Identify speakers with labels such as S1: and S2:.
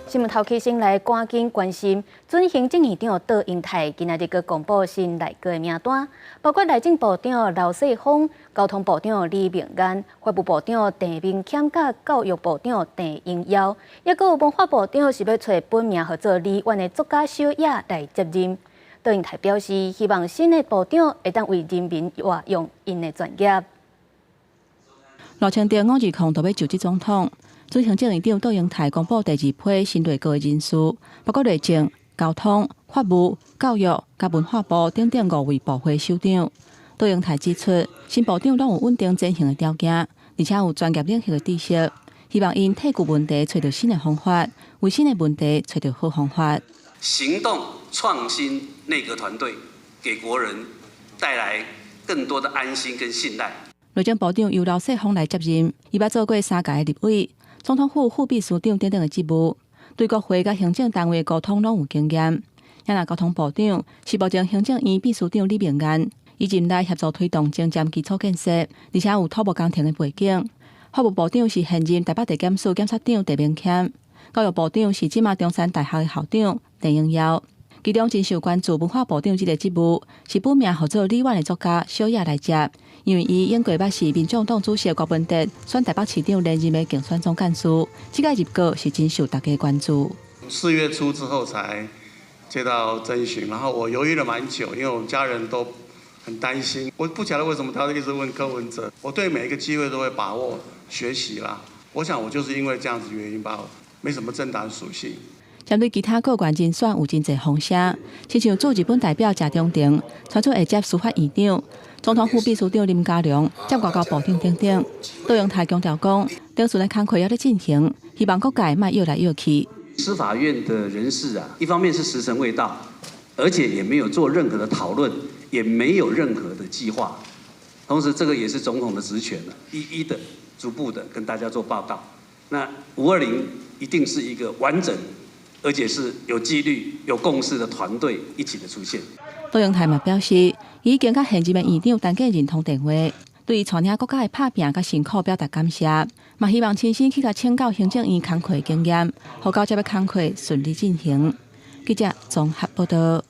S1: 新聞頭起先來趕緊關心，準行政院長卓榮泰今仔日閣公布新內閣的名單，包括內政部長劉世鋒、交通部長李明安、法務部長鄭明謙佮教育部長鄭英耀，抑閣有文化部長是欲揣本名號做李婉的作家小野來接任。卓榮泰表示，希望新的部長會當為人民活用𪜶的專業。
S2: 賴清德5/20就欲就職總統。準行政院長卓榮泰公布第二批新內閣的人事，包括內政、交通、法務、教育佮文化部等等五位部會首長。卓榮泰指出，新部長攏有穩定前行的條件，而且有專業領域的知識，希望𪜶替舊問題揣著新的方法，為新的問題揣著好方法。
S3: 行動創新內閣團隊，給國人帶來更多的安心跟信賴。
S2: 內政部長由劉世鋒來接任，伊捌做過三屆立委、總統府副秘書長等等的職務，對國會佮行政單位溝通攏有經驗。若交通部長是目前行政院秘書長李明安，伊任內協助推動前瞻基礎建設，而且有土木工程的背景。法務部長是現任台北地檢署檢察長鄭明謙，教育部長是這馬中山大學的校長鄭英耀。其中真受關注文化部長這个職務，是本名號做李婉的作家小野來接，因為伊應過捌是民眾黨主席柯文哲選台北市長連任的競選總幹事，這个入閣是真受大家關注。
S4: 4月初之後才接到徵詢，然後我猶豫了蠻久，因為我們家人都很擔心，我不曉得為什麼他一直問柯文哲。我對每一個機會都會把握學習啦，我想我就是因為這樣子原因吧，沒什麼政黨屬性。
S2: 針對其他閣員人選有真濟風聲，親像駐日本代表謝長廷傳出會接司法院長、總統府秘書長林佳龍接外交部長等等。卓榮泰強調講，程序的工課猶咧進行，希望各界莫約來約去。
S3: 司法院的人事啊，一方面是時辰未到，而且也沒有做任何的討論，也沒有任何的計劃。同時，這個也是總統的職權，一一的、逐步的跟大家做報告。那520一定是一個完整，而且是有紀律、有共識的團隊一起的出現。
S2: 卓榮泰嘛表示，伊已經佮現任的院長陳建仁通電話，對伊帶領國家的拍拚佮辛苦表達感謝，嘛希望親身去共請教行政院工課經驗，予交接的工課順利進行。記者綜合報道。